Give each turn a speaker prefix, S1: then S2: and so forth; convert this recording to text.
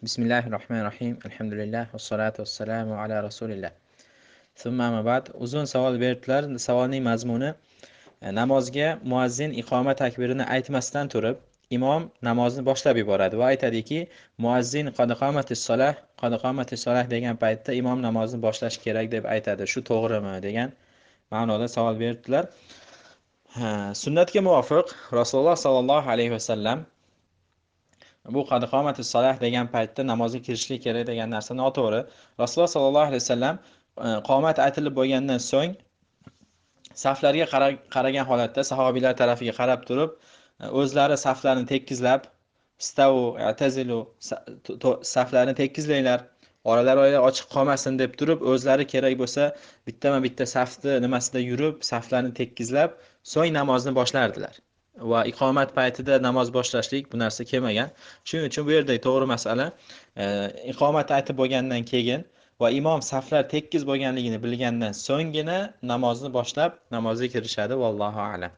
S1: Bismillahirrohmanirrohim. Alhamdulillah vassalatu vassalamu ala rasulillah. Thumma amma ba'd. Uzun savol berdilar. Savolning mazmuni namozga muazzin iqoma takbirini aytmasdan turib imom namozni boshlab yuboradi va aytadiki, muazzin qad qomatis solah, qad qomatis solah degan paytda imom namozni boshlash kerak deb aytadi. Shu to'g'rimi degan ma'noda savol berdilar. Sunnatga muvofiq Rasululloh sallallohu alayhi vasallam bu qad qomatis solah degan paytda namozga kirishlik kerak degan narsa noto'g'ri. Rasululloh sallallohu alayhi vasallam qomat aytilib bo'lgandan so'ng saflarga qaragan holatda sahobiylar tarafiga qarab turib, o'zlari saflarni tekizlab, istavu i'tazilu, saflarni tekizlanglar, oralar ochiq qolmasin deb turib, o'zlari kerak bo'lsa bittama-bitta safni nimasida yurib, saflarni tekizlab, so'ng namozni boshlardilar. Va iqomat paytida namoz boshlashlik bu narsa kelmagan. Shuning uchun bu yerdagi to'g'ri masala, iqomat aytib bo'lgandan keyin va imom saflar tekis bo'lganligini bilgandan so'nggina namozni boshlab namozga kirishadi. Vallohu a'lam.